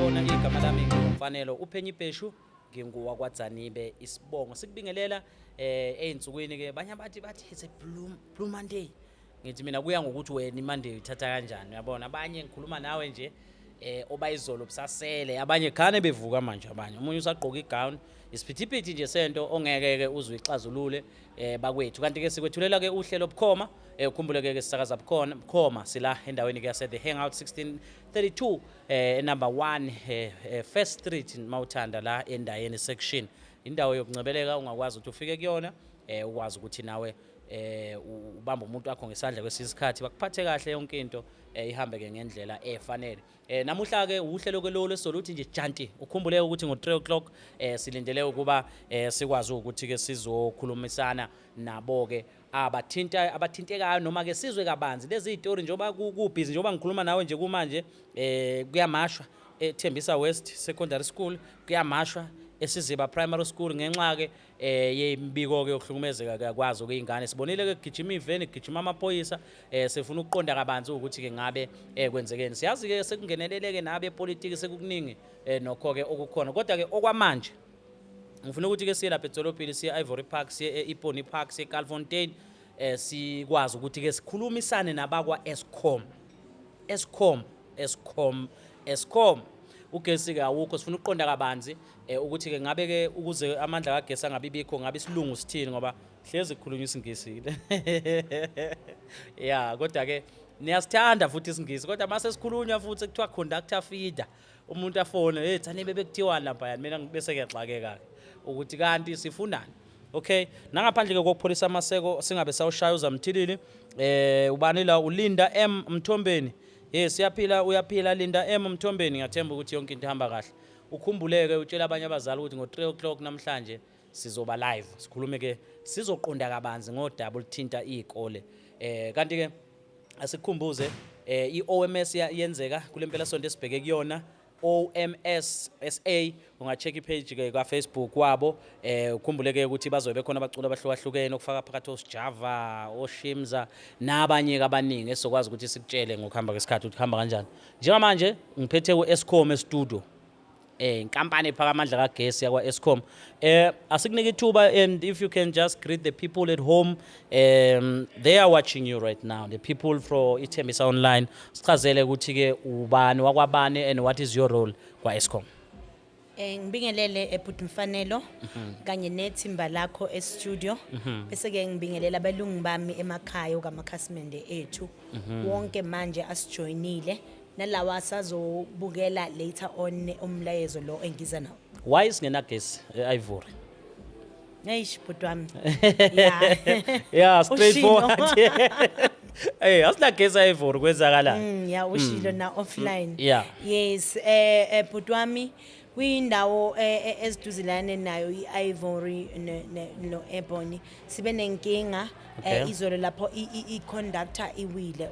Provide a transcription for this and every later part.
Khona igama lami nguMfanelo uPhenyi Bheshu, nginguwakwaDzanibe isibongo. Sikubingelela ey'nsukwini ke banye bathi it's a blue Monday. Ngithi mina kuya ngokuthi wena iMonday uyithatha kanjani, uyabona? Abanye ngikhuluma nawe nje obayizolo busasele, abanye khane bevuka manje, abanye omunye usagqoka igown, isiphithiphithi nje sento ongeke ke uze uyixazulule, bakwethu. Kanti ke sikwethulela ke uhlelo bukhoma. Ukhumbule ke sisakaza bukhona bukhoma, sila endaweni ke yase The Hangout 1632, number 1 First Street mawuthanda, la endayeni section, indawo yokuncebeleka ungakwazi ukuthi ufike kuyona, ukwazi ukuthi nawe ubamba umuntu wakho ngesandla kwesinye isikhathi, bakuphathe kahle, yonke into ihambe ke ngendlela efanele. Namuhla ke uhlelo ke lolu esizoluthi nje janti. Ukhumbule ukuthi ngo 3 o'clock silindele ukuba sikwazi ukuthi ke sizokhulumisana nabo ke abathinta abathintekayo, noma ke sizwe kabanzi lezi zitori njengoba kubhizi. Njengoba ngikhuluma nawe nje kumanje kuyamashwa eThembisa West Secondary School, kuyamashwa eSiziba Primary School ngenxa ke yembiko ke yokuhlukumezeka kuyakwazi okuyingane. Sibonile ke kugijima iveni, kugijima amaphoyisa. Sifuna ukuqonda kabanzi ukuthi ke ngabe kwenzekeni. Siyazi ke sekungeneleleke nabe politiki, sekukuningi nokho ke okukhona, kodwa ke okwamanje ngifuna ukuthi ke siye lapha edolobheni, siye Ivory Park, siye e-Ebony Park, siye eKalfontein, sikwazi ukuthi ke sikhulumisane nabakwa Eskom. Eskom, Eskom, Eskom, ugesi ke awukho. Sifuna ukuqonda kabanzi ukuthi ke ngabe ke ukuze amandla kagesi angabi bikho, ngabe isilungu sithini, ngoba hlezi kukhulunywa isiNgisi ya, kodwa ke niyasithanda futhi isiNgisi. Kodwa mase sikhulunywa futhi kuthiwa conductor, feeder, umuntu afone, "Hey, thani bebekuthiwani lapha?" Mina bese kuyaxakeka ke ukuthi kanti sifunani. Okay, nangaphandle ke kokupholisa amaseko, singabe sawushaya uzamthilili. Ubani la? uLinda M Mthombeni. Yes, siyaphila, uyaphila Linda M Mthombeni, ngiyathemba ukuthi yonke into ihamba kahle. Ukhumbuleke utshela abanye abazali ukuthi ngo-3 o'clock namhlanje sizoba live, sikhulume ke, sizoqonda kabanzi ngodaba oluthinta iy'kole. Kanti ke asikukhumbuze i-OMS yenzeka kule mpela sonto esibheke kuyona, OMS SA. Unga-check ipage ke ka Facebook wabo. Ukhumbule ke ukuthi bazobe bekhona abaculi abahlukahlukene, okufaka phakathi oSjava, oShimza nabanye ke abaningi esizokwazi ukuthi sikutshele ngokuhamba kwesikhathi ukuthi kuhamba kanjani. Njengamanje ngiphethe u-Eskom e-studio, inkampani ephaka amandla kagesi yakwa Eskom. Asikunike ithuba, and if you can just greet the people at home, they are watching you right now, the people from iThembisa Online. Sichazele ukuthi ke ubani wakwabani and what is your role kwa Eskom. Ngibingelele ebhuti Mfanelo kanye nethimba lakho e-studio, bese ke ngibingelela abelungu bami emakhaya, okamakhasimende ethu wonke manje asijoyinile nalawa asazobukela later on umlayezo lo engiza nawo. Why singenagesi e-Ivory? Eish, bhuti wami. Yeah. Yeah, straightforward. Hey, asinagesi e-Ivory, kwenzakalani? Yeah, ushilo na offline. Yes, bhuti wami, kuyindawo eziduzelane nayo i-Ivory no Ebony sibe nenkinga izolo lapho i-conductor iwile.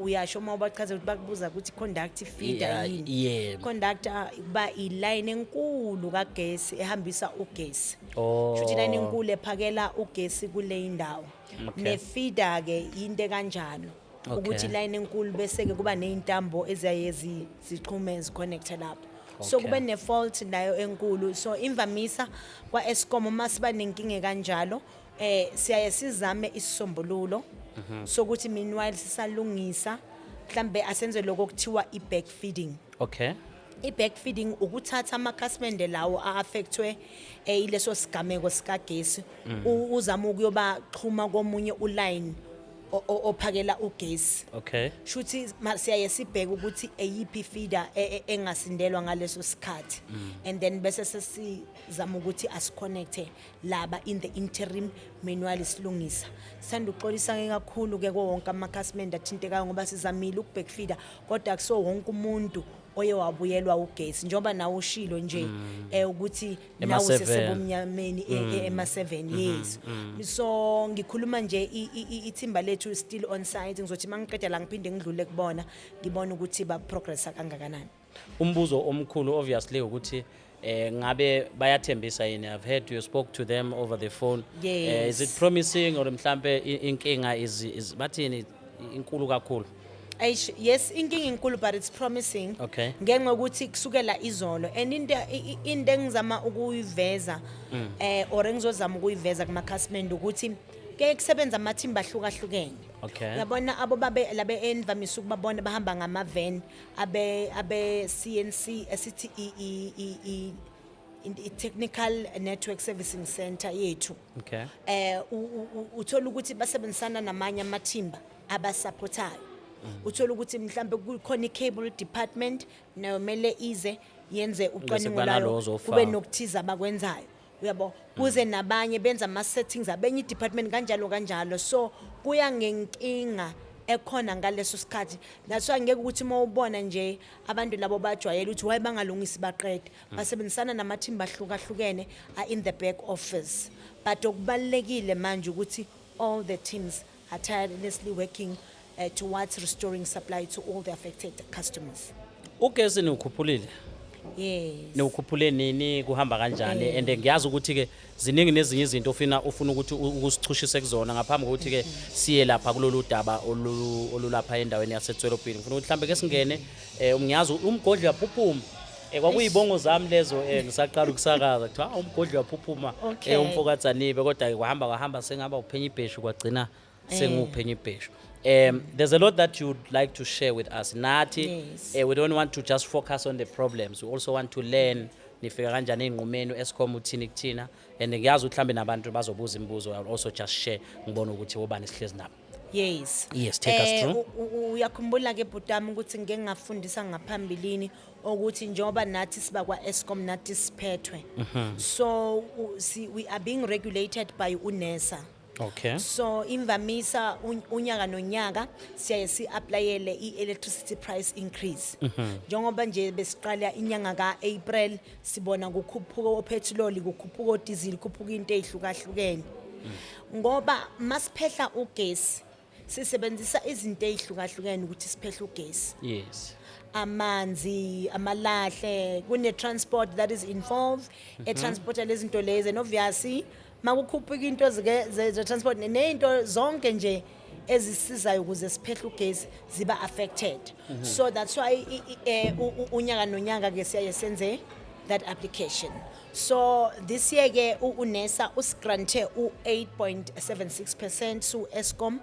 Uyasho uma ubachaza ukuthi bakubuza ukuthi i-conductor, feeder yini. Conductor kuba iline enkulu kagesi ehambisa ugesi. Shuthi line enkulu ephakela ugesi kule indawo. Ne-feeder ke into kanjalo. Ukuthi line enkulu bese ke kuba nezintambo eziyaye zixhume, ziconnecte lapho. So kube ne-fault nayo enkulu. So imvamisa kwa-Eskom uma siba nenkinga kanjalo, siyaye sizame isisombululo sokuthi meanwhile sisalungisa, mhlambe asenze lokho okuthiwa i-back feeding. I-back feeding ukuthatha amakhasimende lawo a-affectwe ileso sigameko sikagesi, uzame ukuyobaxhuma komunye uline ophakela ugesi. Shuthi siyaye sibheke ukuthi eyiphi feeder engasindelwa ngaleso sikhathi, and then bese sesizama ukuthi asiconnecte laba in the interim meanwhile silungisa. Sithanda ukuxolisa ke kakhulu ke kuwo wonke amakhasimende athintekayo, ngoba sizamile ukubackfeeda, kodwa akuso wonke umuntu oye wabuyelwa ugesi, njengoba nawe ushilo nje ukuthi nawe Ema-7. Sesebumnyameni ema-7, yes. So ngikhuluma nje ithimba lethu still on site. Ngizothi mangiqeda la ngiphinde ngidlule kubona, ngibone ukuthi ba progressa kangakanani. Umbuzo omkhulu obviously ukuthi ngabe bayathembisa yini? I've heard you spoke to them over the phone. Is it Yes. promising or mhlambe inkinga is bathini, inkulu kakhulu? Eish, yes, inkinga inkulu, but it's promising. Ngenxa yokuthi kusukela izolo and into engizama ukuyiveza or engizozama ukuyiveza kumakhasimende ukuthi ke kusebenza amathimba ahlukahlukene. Uyabona abo babe labe envamise ukubabona bahamba ngama-van abe CNC, esithi i-technical network servicing center yethu. Uthola ukuthi basebenzisana namanye amathimba abasupportayo. Uthola ukuthi mhlambe kukhona i-cable department nayo mele ize yenze ucwaningo kuba lwayo, nalowo ozofaka. Kube nokuthiza abakwenzayo, uyabo, kuze nabanye benza ama-settings abenye i-department, kanjalo kanjalo. So kuya ngenkinga ekhona ngaleso sikhathi. That's why ngeke ukuthi uma ubona nje abantu labo bajwayele ukuthi why bangalungisi baqede, basebenzisana namathimba ahlukahlukene are in the back office. But okubalulekile manje ukuthi all the teams are tirelessly working towards restoring supply to all the affected customers. Ugesi niwukhuphulile? Yes. Niwukhuphule nini? Kuhamba kanjani? And ngiyazi ukuthi-ke ziningi nezinye izinto ofuna ukuthi ukusichushise kuzona ngaphambi kokuthi-ke siye lapha kulolu daba olulapha endaweni yaseTswelopele. Ngifuna ukuthi mhlambe ke singene, ngiyazi umgodli uyaphuphuma. Kwakuyibongo zami lezo, ngisaqala ukusakaza, kuthiwa, "Ah, umgodli uyaphuphuma." UmfokaTsanibe, kodwa-ke kwahamba kwahamba sengaba uphenya ibheshu, kwagcina sengiwuphenya ibheshu. There's a lot that you'd like to share with us nathi. We don't want to just focus on the problems, we also want to learn nifika kanjani ey'nqumeni, u-Eskom uthini kuthina. And ngiyazi ukuthi mhlawumbe nabantu bazobuza imibuzo. I'll also just share ngibone ukuthi obani sihlezi nabo. Yes. Yes, take us through. Uyakhumbula ke, bhutami, ukuthi ngike ngafundisa ngaphambilini ukuthi njengoba nathi siba kwa-Eskom, nathi siphethwe. So see, we are being regulated by uNERSA. So imvamisa unyaka nonyaka siyaye si-applyele i-electricity price increase. Njengoba nje besiqala inyanga ka-April sibona kukhuphuka ophethiloli, kukhuphuka odizili, kukhuphuka into ey'hlukahlukene. Ngoba masiphehla ugesi sisebenzisa izinto ey'hlukahlukene ukuthi siphehle ugesi. Amanzi, amalahle, kune-transport that is involved, e-transporta lezi zinto lezi. And obviously makukhuphuka into ze-transport ney'nto zonke nje ezisizayo ukuze siphehle ugesi ziba affected. So that's why unyaka nonyaka ke siyaye senze that application. So this year ke uNERSA usigrante u-8.76% su-Eskom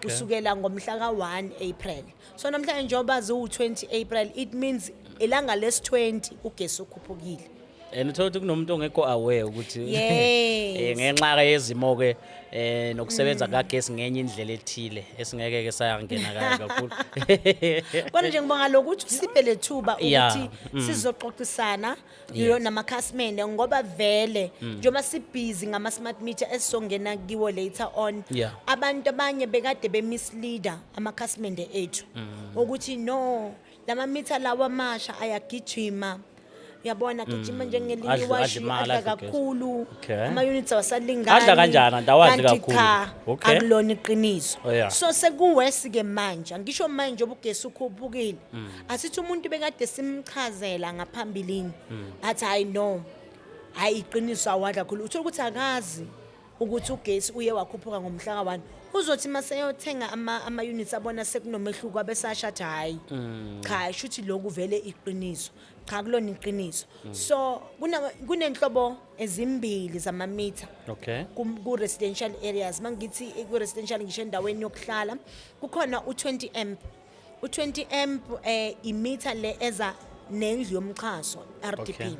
kusukela ngomhla ka-1 April. So namhlanje njengoba ziwu-20 April, it means ilanga lesi-20 ugesi ukhuphukile. And uthola ukuthi kunomuntu ongekho aware ukuthi ngenxa ke yezimo ke nokusebenza kagesi ngenye indlela ethile esingeke ke sayangena kayo kakhulu. Kodwa nje ngibonga lokuthi usiphe lethuba ukuthi sizoxoxisana namakhasimende, ngoba vele njengoba sibhizi ngama-smart meter esizongena kiwo later on, abantu abanye bekade bemisleader amakhasimende ethu ukuthi no, lama mitha lawa amasha ayagijima, uyabona, gijima njengelinye iwashi, Adla imali, adla adla ugesi. kakhulu, ama-units awasalingani. Adla kanjani? Andawadli Kanti kakhulu. cha, akulona iqiniso. So sekuwesi-ke manje, angisho manje njengoba ugesi ukhuphukile, asithi umuntu bekade simchazela ngaphambilini athi, "Hayi no, hayi, iqiniso, awadla kakhulu." Uthola ukuthi akazi ukuthi ugesi uye wakhuphuka ngomhla ka-1. Uzothi maseyothenga ama-units abona sekunomehluko, abesasho athi, "Hhayi cha, shuthi lokhu vele iqiniso." Cha, kulona iqiniso. So kunenhlobo ezimbili zamamitha ku-residential areas. Mangithi ku-residential ngisho endaweni yokuhlala, kukhona u-20 amp. U-20 amp imitha le eza nendlu yomxhaso, RDP,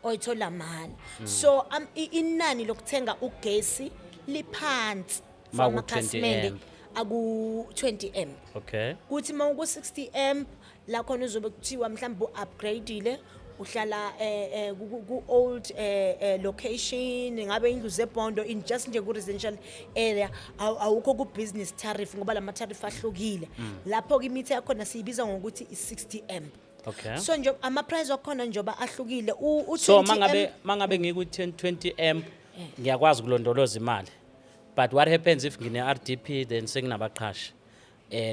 oyithola mahhala. So inani lokuthenga ugesi liphansi for Ma ku-20 amakhasimende amp. aku-20 amp. Kuthi uma uku-60 amp, la khona uzobe kuthiwa mhlawumbe u-upgradeile, uhlala ku-old location, ngabe indlu zebhondo, in just nje ku-residential area, awukho ku-business tariff, ngoba la ma-tariff ahlukile. Lapho-ke imitha yakhona siyibiza ngokuthi i-60 amp. So nje ama-price wakhona njengoba ahlukile, So u-20 mangabe amp mangabe ngiku 10 20 amp ngiyakwazi ukulondoloza imali. But what happens if ngine RDP, then senginabaqhashi?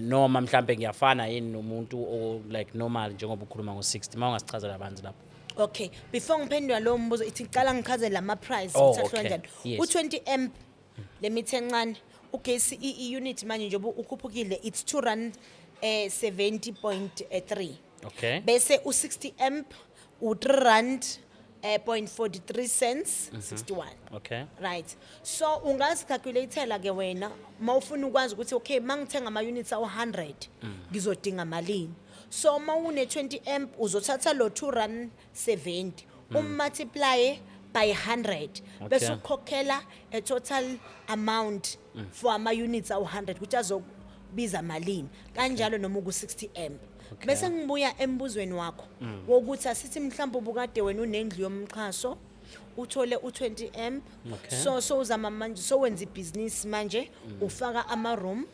Noma mhlambe ngiyafana yini nomuntu o like normal njengoba ukhuluma ngo60, mawungasichazela kabanzi lapho. Okay, before ngiphendula lowo mbuzo, ithi ngiqala ngichaze lama-price ukuthi ahluka kanjani. U-20 amp, le mitha encane, ugesi i-unit manje njengoba ukhuphukile, it's 2 rand 70.3. Okay. Bese u60 amp u3 rand point 43 cents 61. Right, so ungazicalculatela ke wena mawufuna ukwazi ukuthi, okay, mangithenga ama units awu 100 ngizodinga malini. So mawune 20 amp uzothatha lo 2 rand 70, umultiply by 100, bese ukhokhela a total amount for ama units awu 100 ukuthi azobiza malini, kanjalo noma uku 60 amp. Bese ngibuya embuzweni wakho wokuthi asithi mhlawumbe ubukade wena unendlu yomxhaso, uthole u20 amp. So uzama manje, so wenza ibhizinisi manje, ufaka ama room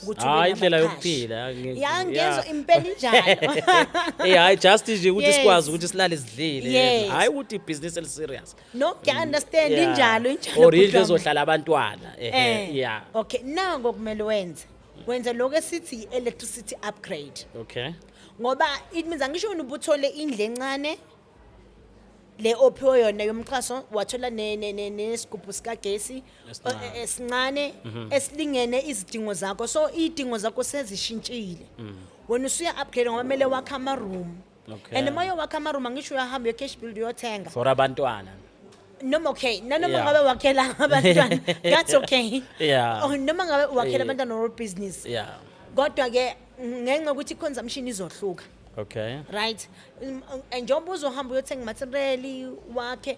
ukuthi ube Hayi, indlela nabaqashi. yokuphila. Ya, ngezwa, impela injalo. Hayi, just nje ukuthi sikwazi ukuthi silale sidlile. Hayi ukuthi ibhizinisi eli-serious. No, ngiya-understand, injalo, injalo. Or indlu Bhuti wami. ezohlala abantwana, ehe. Okay, nango kumele wenze lokho esithi i-electricity upgrade. Ngoba it means, angisho, wena ubuthole indlu encane le ophiwe yona yomxhaso, wathola nesigubhu sikagesi Esincane. Esincane esilingene izidingo zakho. So izidingo zakho sezishintshile, wena usuya upgrade ngoba kumele wakhe ama-room. And uma uyowakha ama-room, angisho uyahamba uye-cash build, uyothenga. For abantwana. Noma, okay, nanoma ngabe wakhela abantwana, that's okay. Oh, noma ngabe wakhela abantwana or business, kodwa ke ngenxa yokuthi i-consumption izohluka. Right. Njengoba uzohamba uyothenga imaterial wakhe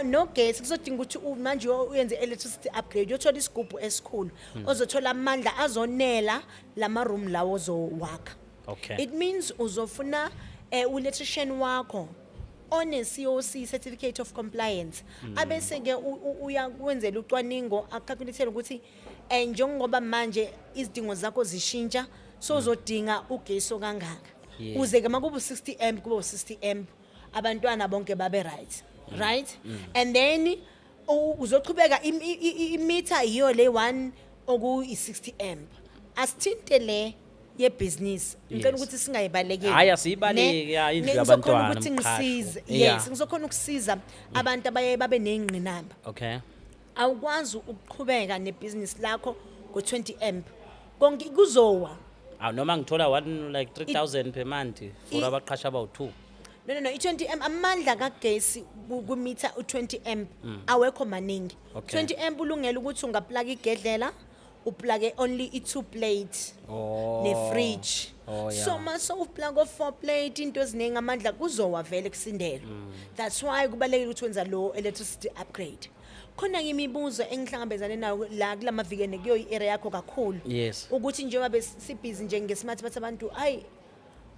nogesi, kuzodinga ukuthi manje uyenze electricity upgrade, uyothola isigubhu esikhulu ozothola amandla azonela lama room lawo ozowakha. It means uzofuna u-electrician wakho one COC, certificate of compliance, abese ke uyakwenzela ucwaningo, acalculate ukuthi njengoba manje izidingo zakho zishintsha, so uzodinga ugesi okangaka. Uze ke makube u60 amp, kube u60 amp, abantwana bonke babe right, right? And then uzochubeka imitha iyo le 1 okuyi 60 amp. Asithinte le yebusiness, ngicela ukuthi singayibalekeli. Hhayi, asiyibaleki, ya, indlu Ngizokhona yabantwana, ukuthi umqasho. ngisize. Yes, ngizokhona ukusiza abantu abaye babe ney'ngqinamba. Awukwazi ukuqhubeka nebhizinisi lakho ngo-20 amp, konke kuzowa. Awu, noma ngithola one like 3000 per month for abaqashi abawu-2. No, i-20 amp, amandla kagesi kumitha u-20 amp awekho maningi. 20 amp ulungele ukuthi ungaplaka igedlela, uplake only i-two plate ne-fridge. So mase uplaka o-four plate, into eziningi, amandla kuzowa vele kusindelo. That's why kubalulekile ukuthi wenza lo electricity upgrade. Khona-ke imibuzo engihlangabezane nayo la kula mavikeni kuyo i-area yakho kakhulu, ukuthi njengoba besibhizi nje nge-smart, bathi abantu, "Hayi,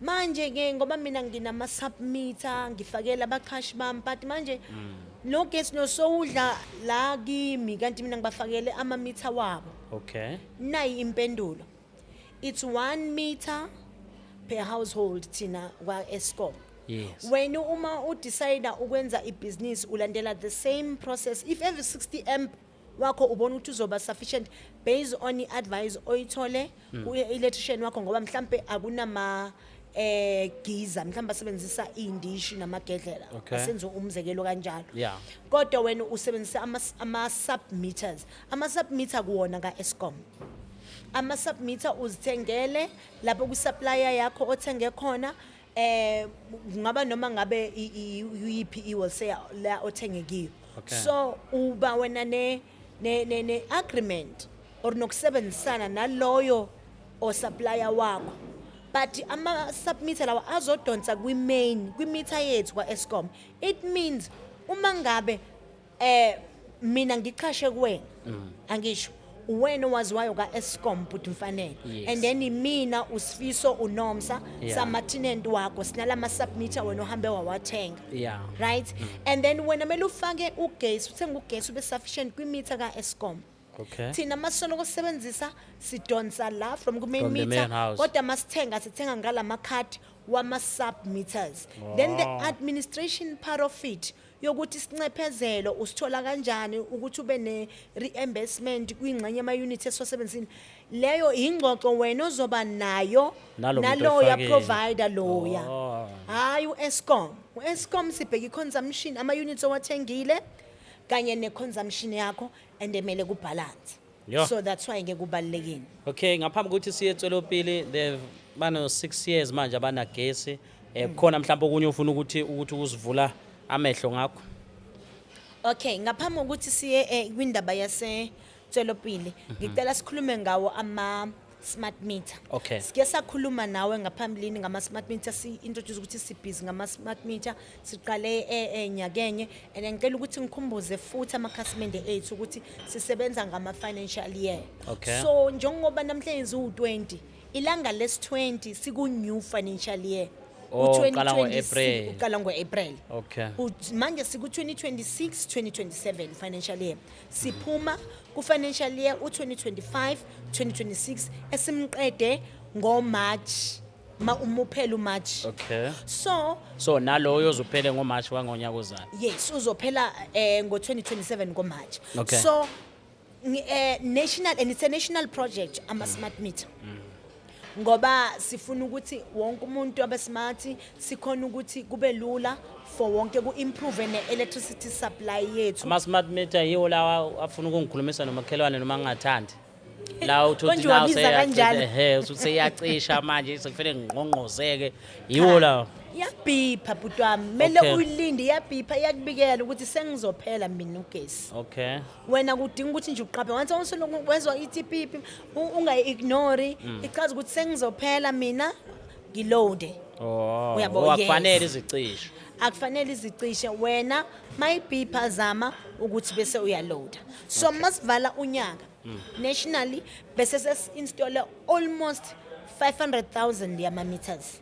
manje ke ngoba mina nginama-submeter, ngifakela abaqhashi bami, but manje lo gesi lo sowudla la kimi, kanti mina ngibafakele amamitha wabo." Nayi impendulo: it's 1 meter per household thina kwa-Eskom. Wena uma udecide ukwenza ibhizinisi, ulandela the same process. If every 60 amp wakho ubona ukuthi uzoba sufficient based on i-advice oyithole ku-electrician wakho, ngoba mhlampe akunama geyser, mhlawumbe basebenzisa iy'ndishi namagedlela, asenze umzekelo kanjalo, kodwa wena usebenzisa ama-sub meters. Ama-sub meter kuwona ka-Eskom, ama-sub meter uzithengele lapho kwi-supplier yakho othenge khona, kungaba noma ngabe uyiphi i-wholesale la othenge kiyo. So uba wena ne agreement or nokusebenzisana naloyo o supplier wakho, but ama-submeter lawa azodonsa kwi-main, kwimitha yethu kwa-Eskom. It means uma ngabe mina ngiqhashe kuwena, angisho wena owaziwayo ka-Eskom, but mfanele, and then imina uSifiso, uNomsa, sama-tenant wakho, sinalama submeter wena ohambe wawathenga, right? And then wena kumele ufake ugesi, uthenge ugesi ube sufficient kwimitha ka-Eskom. Thina masoloko sisebenzisa, sidonsa la from ku-main From the meter, main house. Kodwa masithenga, sithenga ngalamakhadi wama-sub meters. Then the administration part of it yokuthi isincephezelo usithola kanjani, ukuthi ube ne-reimbursement kwingxenye yama-unit esiwasebenzisile, leyo ingxoxo wena ozoba nayo Nalo muntu naloya oyifakile. provider loya. Hayi u-Eskom. U-Eskom sibheka i-consumption, ama-units owathengile kanye ne-consumption yakho, and emele kubalance. Yeah. So that's why ke kubalulekile. Okay, ngaphambi kokuthi siye eTswelopele, they've bano 6 years manje abanagesi. Khona mhlawumbe okunye ufuna ukuthi uzivula amehlo ngakho? Okay, ngaphambi kokuthi siye kwindaba yase Tswelopele, ngicela sikhulume ngawo ama smart meter. Okay. Sike sakhuluma nawe ngaphambilini ngama smart meter, si introduce ukuthi si busy ngama smart meter, siqale nyakenye, and ngicela ukuthi ngikhumbuze futhi amakhasimende ethu ukuthi sisebenza ngama financial year. Okay. So njengoba namhlanje u20, ilanga lesi20 siku new financial year. Oh, uqala U-2026. ngo-April. Uqala ngo-April. Okay. Manje siku 2026 2027 financial year. Siphuma ku financial year u2025 2026 esimqede ngo March, ma umuphela uMarch. Okay. So So naloyo uzophele ngoMarch wangonyaka ozayo. Yes, uzophela ngo2027 ngoMarch. Okay. So national, and it's a national project, ama smart meter. Ngoba sifuna ukuthi wonke umuntu abe smart, sikhona ukuthi kube lula for wonke ku improve ne electricity supply yethu. Ama smart meter yiwo lawa afuna ukungikhulumisa nomakhelwane noma ngingathandi. La uthi Konje now wabiza kanjalo. Ehe, uthi seyacisha manje, sekufanele ngingqongqozeke. Yiwo lawo. Iyabhipha, bhuti wami, kumele uyilinde, iyabhipha, iyakubikela ukuthi sengizophela mina ugesi. Wena kudinga ukuthi nje uqaphe once usulokhu wezwa ithi pipi, ungayi-ignore, ichaza ukuthi sengizophela mina, ngilode. Oh. Uyabo, Oh, akufanele yes. izicishe. Akufanele izicishe. Wena mayibhipha, zama ukuthi bese uyaloada. So masivala unyaka nationally bese sesi-installe almost 500,000 yama-meters,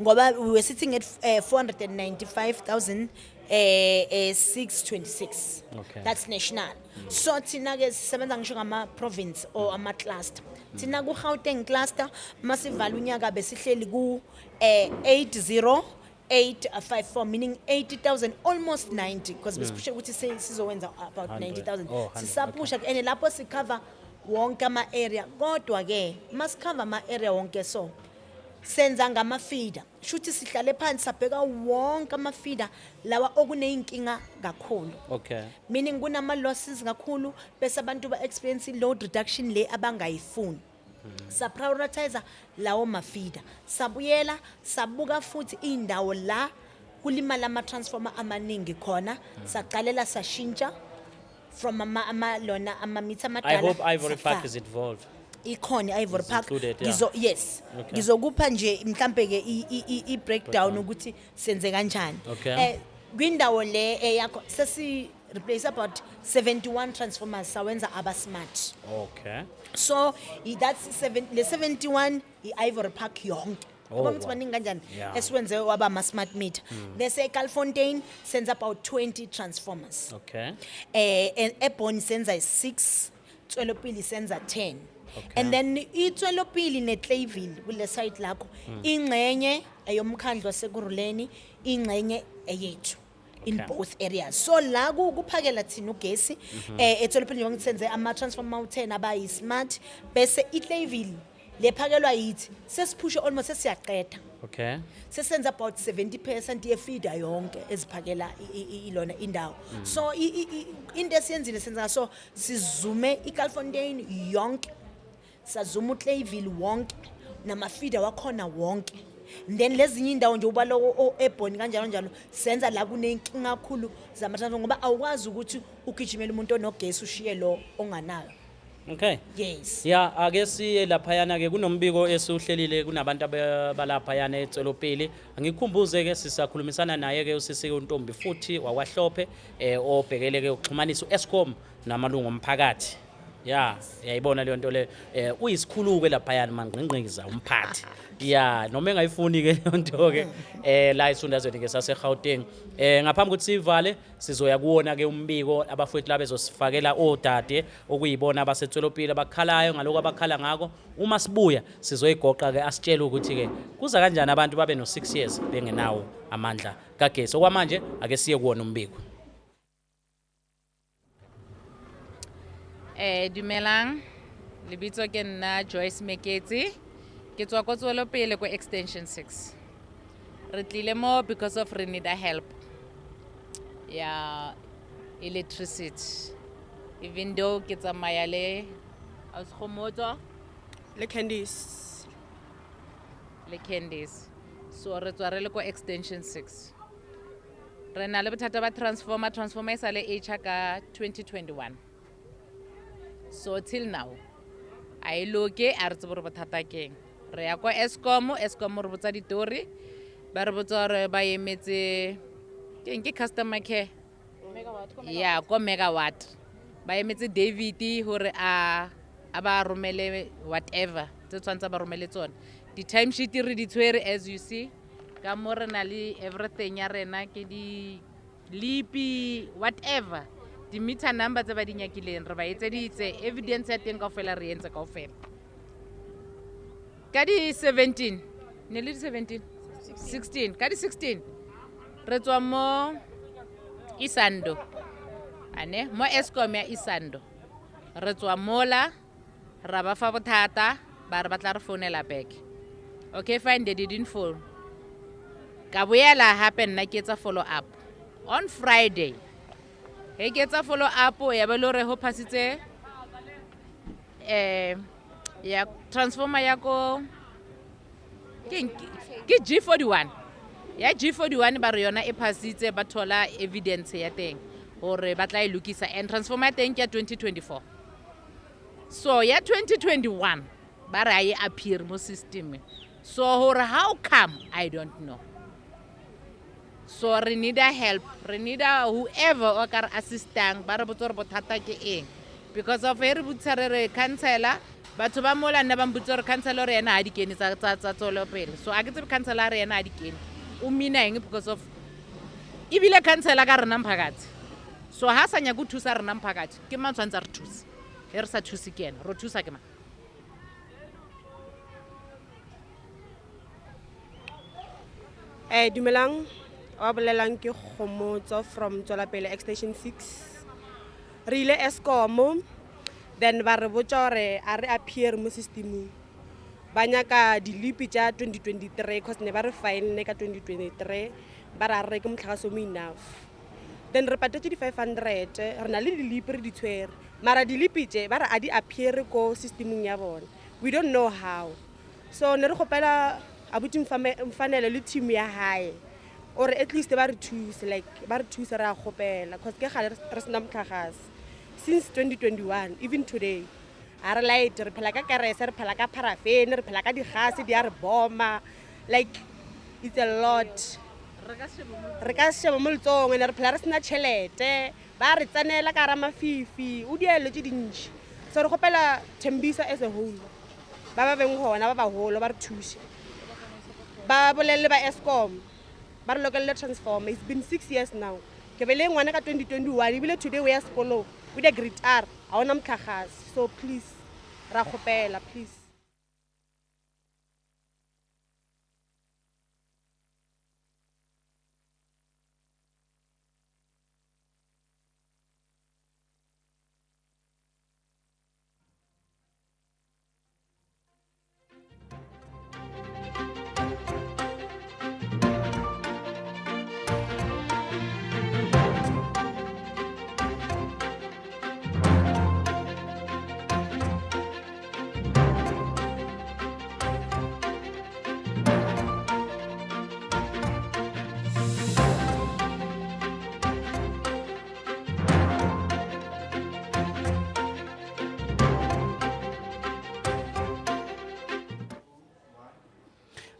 ngoba we were sitting at 495,000 626. That's national. So thina ke sisebenza ngisho ngama province or ama cluster. Thina ku Gauteng cluster, masivala unyaka besihleli ku 80854, meaning 80,000, almost 90, because besiphushe ukuthi sizowenza about 100. 90,000. Oh, 100. Sisaphusha and lapho sicover wonke ama area, kodwa ke masicover ama area wonke, so senza ngamafeeder. Shuthi sihlale phansi sabheka wonke amafeeder lawa okuneyinkinga kakhulu, meaning kunama losses kakhulu, bese abantu ba experience load reduction le abangayifuni. Sa prioritize lawo mafeeder, sabuyela sabuka futhi indawo la kulimala ama transformer amaningi khona, saqalela sashintsha from ama lona ama meter I amadala. hope Ivory Park Safaka. is involved. Ikhona i-Ivory Is Park. included, yeah. Yes. Ngizokupha nje mhlambe ke i-breakdown ukuthi senze kanjani. Kwindawo le eyakho sesi replace about 71 transformers, sawenza aba smart. So that's seven, le 71 i-Ivory Park yonke. Oh, Yabona ukuthi baningi kanjani esiwenze waba ama smart meter. Bese eKalfontein senza about 20 transformers. Ebony senza 6, Tswelopele senza 10. And then iTswelopele neClayville kule site lakho, ingxenye eyomkhandlo waseKurhuleni, ingxenye eyethu in both areas. So la kuphakela thina ugesi eTswelopele, njengoba ngisenze ama transformer u10 abayi smart, bese iClayville lephakelwa yithi sesiphushe almost sesiyaqeda. Sesenza about 70% yefeeder yonke eziphakela ilona indawo. So into esiyenzile, senza so sizume iKalfontein yonke, sazuma uClayville wonke namafeeder wakhona wonke, then lezinye indawo nje ubalo ebhoni kanjalo njalo, senza la kunenkinga kakhulu zama-transformer, ngoba awukwazi ukuthi ugijimele umuntu onogesi ushiye lo onganayo. Yes. Ya, ake siye laphayana ke, kunombiko esiuhlelile, kunabantu abalaphayana eTswelopele. Angikhumbuze ke, sisakhulumisana naye ke usisi uNtombi futhi wakwaHlophe, obhekele ke ukuxhumanisa uEskom namalungu omphakathi. Ya, yayibona leyo nto le, uyisikhulu ke laphayana, mangqingqiza umphathi. Ya, noma engayifuni ke leyo nto ke, la esifundazweni ke saseGauteng. Ngaphambi kokuthi sivale, sizoya kuwona ke umbiko abafowethu laba bezosifakela odade okuyibona abaseTswelopele abakhalayo ngaloko abakhala ngako. Uma sibuya sizoyigoqa ke, asitshele ukuthi ke kuza kanjani abantu babe no 6 years bengenawo amandla kagesi. Okwamanje ake siye kuwona umbiko. Dumelang, lebitso ke nna Joyce Meketsi, ke tswa ko Tswelopele ko Extension 6. Re tlile mo because of re need a help ya electricity. Even though ke tsamaya le Ausi Le Candice. Le Candice. So re tswa re le ko extension 6. Re na le bothata ba transformer, transformer e sale e tjha ka 2021. So till now a e loke, a re tsebe gore bothata ke eng. Re ya kwa Eskom, Eskom re botsa ditori, ba re botsa gore ba emetse ke eng, ke customer care. Ya ko megawatt. Ba emetse David hore a ba romele whatever tse tshwanetse ba romele tsone. Di-timesheet re di tshwere as you see. Ka mo re na le everything ya rena, ke di lipi whatever. Di-meter number tse ba di nyakileng re ba etseditse, evidence ya teng kaofela re entse kaofela. Ka di 17, ne le di 17? 16, ka di 16 re tswa mo Isando. Ane mo Eskom ya Isando. Re tswa mola ra ba fa bothata, ba re ba tla re founela back. Okay, fine, they didn't phone. Ka boela hape nna ke etsa follow up on Friday. He ke etsa follow up ya be le hore ho phasitse ya transformer ya ko ke G41. Ya G41 ba re yona e phasitse, ba thola evidence ya teng hore ba tla e lokisa, and transformer ya teng ke ya 2024. So ya 2021 ba re ha e appear mo system. So hore how come, I don't know. So re need a help, re need a whoever o ka re assistang, ba re botse hore bothata ke eng. Because of he re botsa re re councillor, batho ba mola nna ba mpotsa hore councillor re yena ha di kene tsa tswelopele. So a ke tsebe councillor re yena ha di kene. O mina eng, because of ebile councillor ka rena mphakathi. So ha sa nyaka ho thusa rena mphakathi, ke mang tshwantse a re thuse? He re sa thuse ke yena, re thusa ke mang? Dumelang, wa bolelang ke Kgomotso from Tswelapele Extension 6. Re ile Eskom, then ba re botsa hore a re appear mo systemong. Ba nyaka dilipi tsa 2023, cause ne ba re fine ka 2023, ba re a re reke motlakase o mo enough. Then re patetse di 500, re na le dilipi re di tshwere. Mara dilipi tse ba re a di appear ko systemong ya bona. We don't know how. So ne re kgopela abuti Mfanelo le team ya hae, or at least ba re thuse, like ba re thuse re a kgopela, cause ke kgale re sena motlakase since 2021, even today. A re light, re phela ka kerese, re phela ka paraffin, re phela ka digase di a re boma, like it's a lot. Re ka sheba mo letsogong, ene re phela re sena tšhelete, ba re tsenela ka hara mafifi, o dielo tse dintši. So re kgopela Tembisa as a whole, ba ba beng gona ba baholo ba re thuse, ba bolelle ba Eskom, ba re lokelle transformer. It's been 6 years now. Ke bele ngwana ka 2021, ebile today we ya sekolong with a grade R, ha ona motlakase. So please, ra kgopela, please.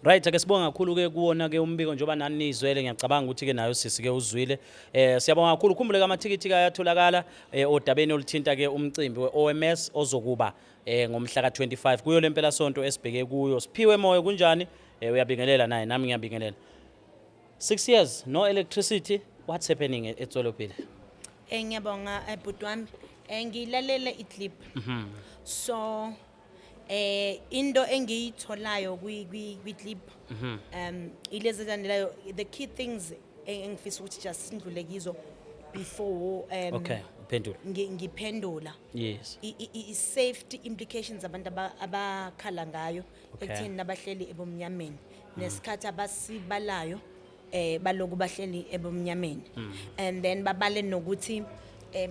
Right, ake sibonga kakhulu ke kuwona ke umbiko njengoba nani nizwele, ngiyacabanga ukuthi ke nayo sisi ke uzwile. Siyabonga kakhulu. Khumbule amathikithi ayatholakala odabeni oluthinta ke umcimbi we-OMS ozokuba ngomhla ka-25 kuyo lempela sonto esibheke kuyo. Siphiwe Moyo, kunjani? Uyabingelela naye, nami ngiyabingelela. 6 years no electricity, what's happening eTswelopele? Ngiyabonga bhuti wami. Ngilalele i-clip. So into engiyitholayo kwi-clip, ilezi ezilandelayo, the key things engifisa ukuthi just sindlule kizo before Okay, uphendula. Ngiphendula. Yes. I-safety implications abantu abakhala ngayo ekutheni nabahleli ebumnyameni nesikhathi abasibalayo baloku bahleli ebumnyameni, and then babale nokuthi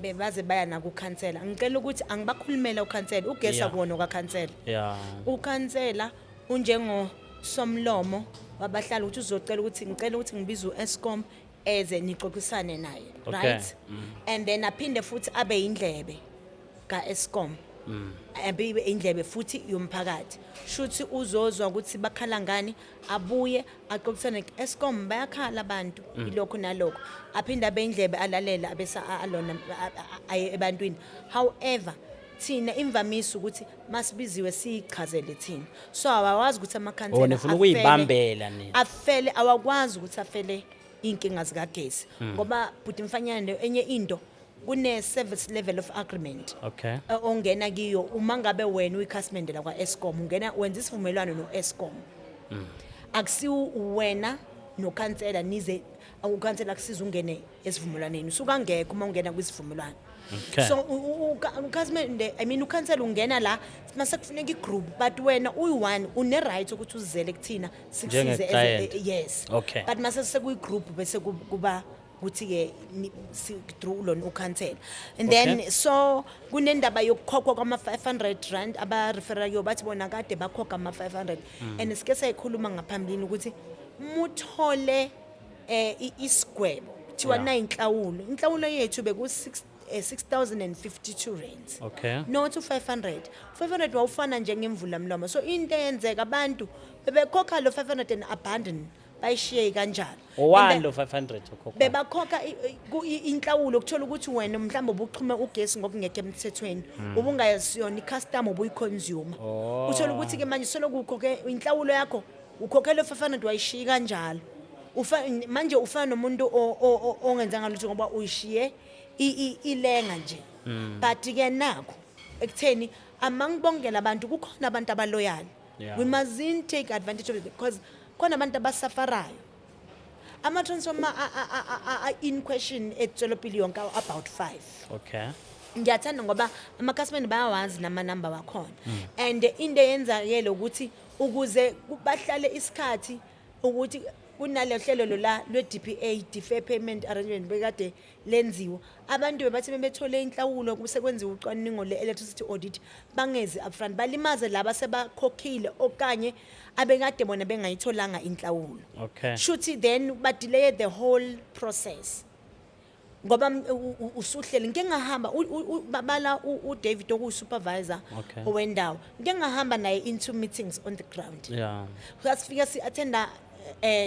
Bebaze baya nakukhansela. Ngicela ukuthi angibakhulumela ukhansela, ugesi akuwona okakhansela. Ukhansela unjengo somlomo wabahlali, ukuthi uzocela ukuthi ngicela ukuthi ngibize u-Eskom eze nixoxisane naye, right? And then aphinde futhi abe indlebe ka-Eskom, abe indlebe futhi yomphakathi. Shuthi uzozwa ukuthi bakhala ngani, abuye axoxisane Eskom, bayakhala abantu ilokho nalokho, aphinde abe indlebe, alalela, abese alona aye ebantwini. However, thina imvamisa ukuthi masibiziwe siyichazele thina, so awawazi ukuthi Oh, amakhansela nifuna ukuyibambela nina. Afele awakwazi ukuthi afele iy'nkinga zikagesi, ngoba bhuti mfanyana, enye into, kune-service level of agreement ongena kiyo uma ngabe wena uyikhasimende lakwa-Eskom, ungena wenza isivumelwano no-Eskom. Akusiwo wena nokhansela nize ukhansela akusiza ungene esivumelwaneni, usuke angekho uma ungena kwisivumelwano. So ukhasimende, I mean ukhansela, ungena la mase kufuneka igroup, but wena uyi-one une-right ukuthi uzizele kuthina sikusize. Njenge-client. Yes. But mase sekuyi-group bese kuba kuthi-ke through lona ukhansela and then so kunendaba yokukhokhwa kwama-500 rand abarefera kuyo, bathi bona kade bakhokha ama-500, and sike sayikhuluma ngaphambilini ukuthi muthole isigwebo kuthiwa nayinhlawulo, inhlawulo yethu beku-6 6052 rands, not u-500. 500 wawufana njengemvula mlomo. So into eyenzeka, abantu bebekhokha lo 500 and abandon, bayishiye kanjalo. And Owani then lo 500 okhokhwayo? Bebakhokha inhlawulo, kuthola ukuthi wena mhlawumbe ubuxhume ugesi ngokungekho emthethweni, ubungayisiyona i-customer, ubuyi-consumer. Uthola ukuthi-ke manje soloku ukhokhe inhlawulo yakho, ukhokhele 500, wayishiya kanjalo. Manje ufana nomuntu ongenzanga lutho ngoba uyishiye ilenga nje. But-ke nakho ekutheni amangibongela abantu, kukhona abantu abaloyal. We mustn't take advantage of it because khona abantu abasafarayo. Ama-transformer in question eTswelopele yonke about 5. Ngiyathanda ngoba amakhasimende bayawazi namanamba wakhona, and into eyenzakele ukuthi ukuze bahlale isikhathi ukuthi kunale hlelo la lwe-DPA, defer payment arrangement, bekade lenziwa, abantu bebathi bebethole inhlawulo kusekwenziwa ucwaningo le-electricity audit, bangezi upfront balimaze laba sebakhokhile okanye abekade bona bengayitholanga inhlawulo. Shuthi then badelay the whole process ngoba usuhleli. Ngike ngahamba babala uDavid okuyi-supervisor owendawo, ngike ngahamba naye into meetings on the ground. Sasifika si-attenda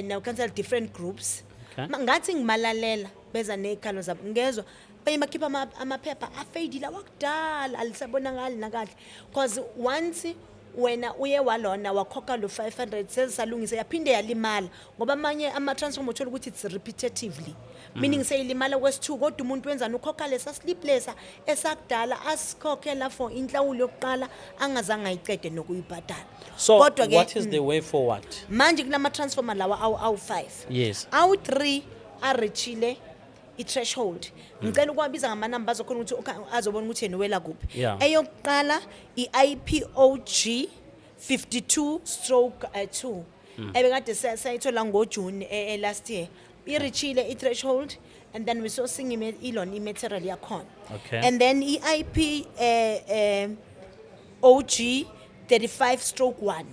no-council different groups. Ngathi ngimalalela beza ney'khalo zabo, ngezwa abanye bakhipha amaphepha afeyidile awakudala, alisabonakali nakahle, because once wena uye walona wakhokha lo 500, sezisalungisa yaphinde yalimala, ngoba amanye ama-transformer uthola ukuthi it's repetitively, meaning seyilimala kwesi-two, kodwa umuntu wenzani? Ukhokha lesa slip lesa esakudala asikhokhela for inhlawulo yokuqala angazange ayicede nokuyibhadala. So Kodwa-ke, what is the way forward? Manje kulama-transformer lawa awu-5, awu-3 areachile i-threshold. Ngicela ukuwabiza ngamanamba azokhona ukuthi azobona ukuthi yena uwela kuphi. Eyokuqala i-IPOG 52/2, ebekade sayithola ngoJune last year, i-reachile i-threshold, and then we sourcing ilona i-material yakhona. And then i-IP OG 35/1,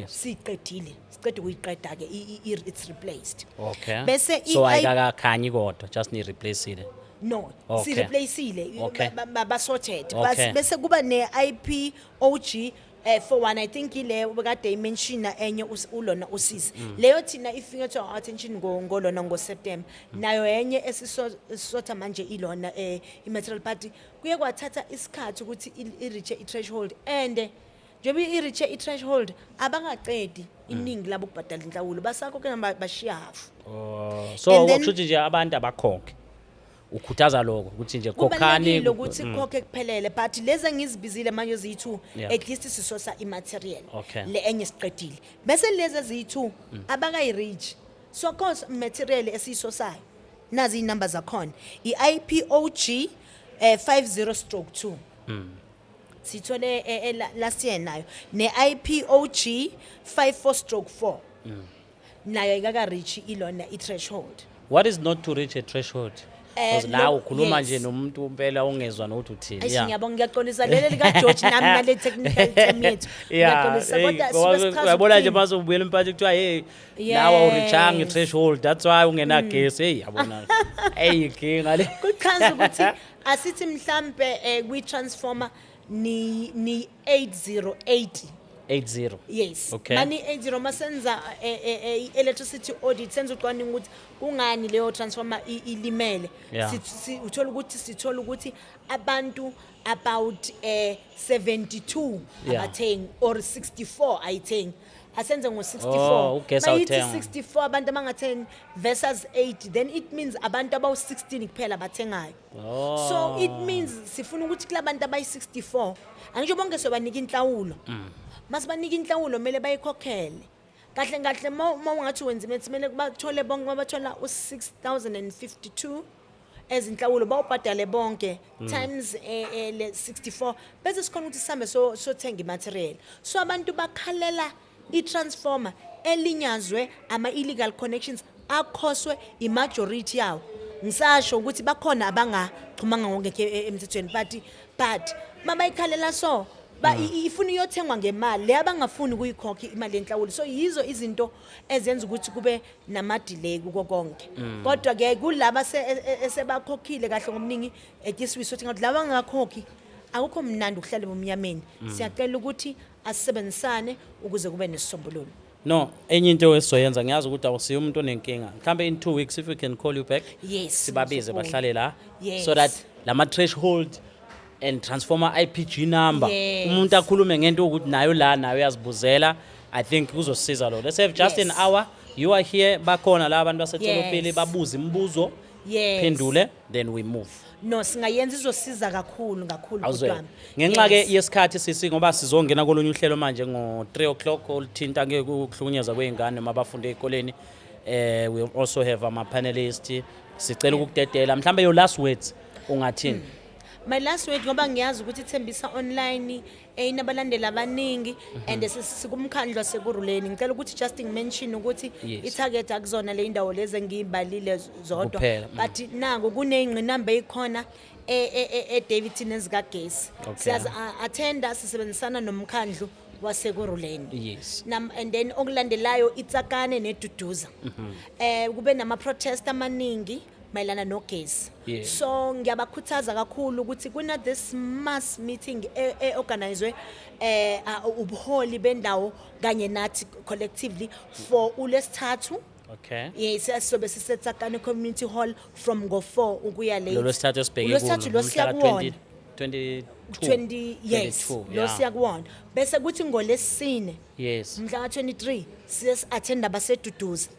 siyiqedile, siqede ukuyiqeda-ke, it's replaced. Bese So ayikakakhanyi kodwa, just ni-replaceile. No, si-replaceile, basorted. Bese kuba ne-IP OG 41, I think ile bekade imentiona enye ulona usisi. Leyo thina ifike to our attention ngolona ngoSeptember. Nayo enye esisotha manje ilona i-material party, kuye kwathatha isikhathi ukuthi i-reach i-threshold, and njengoba i-reach i-threshold abangacedi iningi labo ukubhadala inhlawulo, basakho bashiya half. Oh, so And then kusho ukuthi nje abantu abakhokhe. Ukhuthaza lokho ukuthi nje khokhani. Kubalulekile ukuthi khokhe kuphelele, but lezi engizibizile manje eziyi-2, at least sisosa i-material. Le enye siqedile, bese lezi eziyi-2 abakayi-reach, so course material esiyisosayo, nazi iy'namba zakhona: i-IPOG 50/2, sithole last year nayo, ne-IPOG 54/4, nayo ayikaka-reach ilona i-threshold. What is not to reach a threshold? Because la ukhuluma nje nomuntu impela ongezwa nokuthi uthini. Eish, ngiyabonga, ngiyaxolisa leli lika George nami nale technical term yethu. Ngiyaxolisa kodwa suke sichaza Uyabona nje ukuthini. mase ubuyela emphathi kuthiwa hey, nawe awurichanga i-threshold, that's why ungenagesi. Hey, yabona, hey, inkinga le. Kuchaza ukuthi asithi mhlambe kwi-transformer ni 8080. 80. Yes. Okay. Mani 80 masenza i-electricity audit, senza ucwaningo ukuthi kungani leyo transformer ilimele. Uthola ukuthi sithola ukuthi abantu about 72 abathengi or 64 ayithengi. Asenze ngo-64. Oh, ugesi Mayithi awuthengwa. 64 abantu abangathengi versus 8, then it means abantu abawu-16 kuphela abathengayo. So it means sifuna ukuthi kulabantu abayi-64, angisho bonke sobanika inhlawulo. Masibanika inhlawulo kumele bayikhokhele. Kahle kahle ma ungathi wenza imaths, kumele bathole bonke, mabathola u-6052 ezinhlawulo bawubhadale bonke times le 64, bese sikhona ukuthi sihambe sothenga imaterial. So abantu bakhalela i-transformer elinyazwe ama-illegal connections akhoswe i-majority yawo. Ngisasho ukuthi bakhona abangachumanga ngokungekho emthethweni, but mabayikhalela so ba ifuna iyothengwa ngemali le abangafuni ukuyikhokha imali yenhlawulo. So yizo izinto ezenza ukuthi kube nama-delay kuko konke. Kodwa ke kulaba esebakhokhile kahle ngomningi etisiwiso ukuthi ngathi laba angakhokhi akukho mnandi ukuhlala ebumnyameni. Siyacela ukuthi asisebenzisane ukuze kube nesisombululo. No, enye into esizoyenza, ngiyazi ukuthi awusiyo umuntu onenkinga, mhlambe in 2 weeks if we can call you back, Yes, sibabize ngizokubona. bahlale la, so that lama threshold and transformer IPG number, umuntu akhulume ngento ukuthi nayo la nayo uyazibuzela. I think kuzosiza lo. Let's have just an hour you are here, bakhona la abantu baseTsolopili, babuze imibuzo, phendule, then we move. No, singayenza, izosiza kakhulu kakhulu. Awuzwe. Bhuti wami. Ngenxa ke yesikhathi sisi, ngoba sizongena kolunye uhlelo manje ngo-3 o'clock oluthinta ke ukuhlukunyezwa kwey'ngane noma abafundi ey'koleni. We also have ama-panelist. Sicela ukukudedela, mhlambe your last words ungathini? My last word, ngoba ngiyazi ukuthi Thembisa Online inabalandeli abaningi and sikumkhandlu waseKurhuleni, ngicela ukuthi just ngimention ukuthi i-target akuzona le indawo lezi engiyibalile zodwa, Kuphela. but nako kuney'ngqinamba ey'khona eDaveyton ezikagesi. Siyazi attenda, sisebenzisana nomkhandlu waseKurhuleni. And then okulandelayo iTsakane neDuduza. Kube nama protest amaningi mayelana nogesi. So ngiyabakhuthaza kakhulu ukuthi kuna this mass meeting e-organizwe ubuholi bendawo kanye nathi collectively for ulesithathu. Yes, sizobe siseTsakane Community Hall from ngo-4 ukuya late. Lo lwesithathu esibheke Ulwesithathu kulo, lo siya umhla ka kuwona. 20 20, yes, 22, lo siya kuwona. Bese kuthi ngolesine mhla ka-23 siye si-attenda baseDuduza.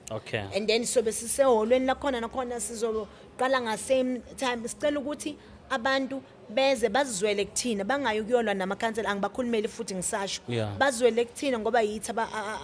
And then sobe siseholweni lakhona, nakhona sizoqala nga same time. Sicela ukuthi abantu beze bazizwele kuthina, bangayi ukuyolwa namakhansela, angibakhulumeli futhi ngisasho. Bazwele kuthina ngoba yithi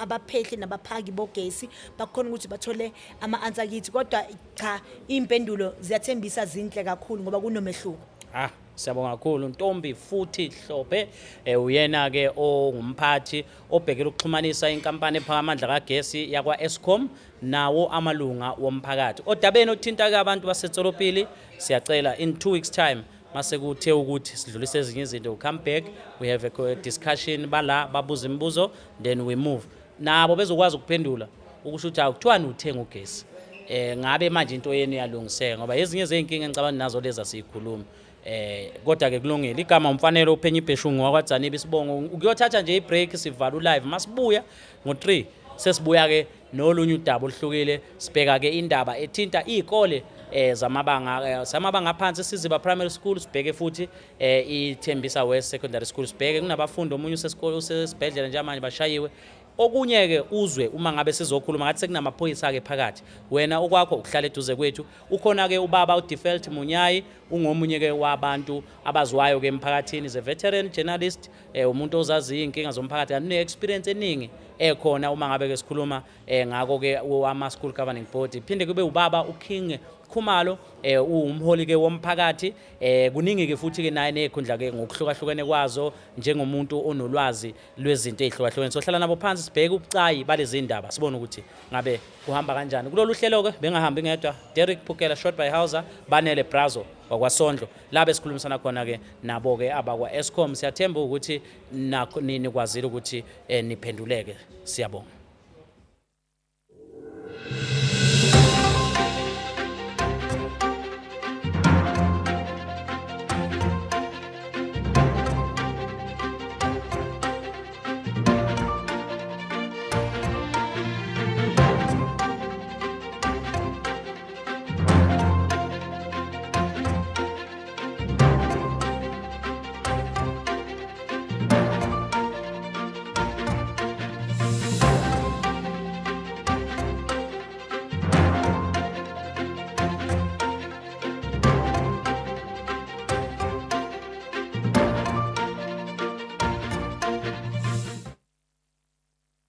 abaphehli nabaphaki bogesi, bakhona ukuthi bathole ama-answer kithi. Kodwa cha, iy'mpendulo ziyathembisa, zinhle kakhulu ngoba kunomehluko. Ah, siyabonga kakhulu Ntombi futhi Hlophe, uyena ke ongumphathi obhekele ukuxhumanisa inkampani ephaka amandla kagesi yakwa Eskom nawo amalunga womphakathi. Odabeni othinta ke abantu baseTsolopili, siyacela in 2 weeks time mase kuthe ukuthi sidlulise ezinye izinto, come back, we have a discussion, bala babuza imibuzo, then we move. Nabo bezokwazi ukuphendula ukusho ukuthi akuthiwani uthenga ugesi. Ngabe manje into yenu iyalungiseka, ngoba ezinye zezinkinga engicabanga nazo lezi asiyikhulumi. Kodwa ke kulungile. Igama uMfanelo uphenya ibheshungu wakwaDzanibe isibongo. Ukuyothatha nje ibreak, sivala ulive, masibuya ngo3 sesibuya ke nolunye udaba oluhlukile, sibheka ke indaba ethinta izikole zamabanga aphansi, Siziba Primary School, sibheke futhi iThembisa West Secondary School, sibheke kunabafundi omunye usesikole usesibhedlela njengamanje bashayiwe. Okunye ke uzwe uma ngabe sizokhuluma ngathi sekunamaphoyisa ke phakathi, wena okwakho ukuhlala eduze kwethu. Ukhona ke ubaba uDefelt Munyayi, ungomunye ke wabantu abaziwayo ke emphakathini, is a veteran journalist, umuntu ozaziyo inkinga zomphakathi, une experience eningi ekhona uma ngabe ke sikhuluma ngako ke ama school governing board. Phinde kube ubaba uKing Khumalo, uwumholi ke womphakathi, kuningi ke futhi ke naye nekhundla ke ngokuhlukahlukene kwazo njengomuntu onolwazi lwezinto ezihlukahlukene. Sohlala nabo phansi sibheke ubucayi balezi ndaba, sibone ukuthi ngabe kuhamba kanjani kulolu hlelo ke. Bengahambi ngedwa, Derek Phukela, Short by Hauser, Banele Brazo wakwaSondlo, la besikhulumisana khona ke nabo ke abakwa Eskom. Siyathemba ukuthi nakho nikwazile ukuthi niphenduleke. Siyabonga.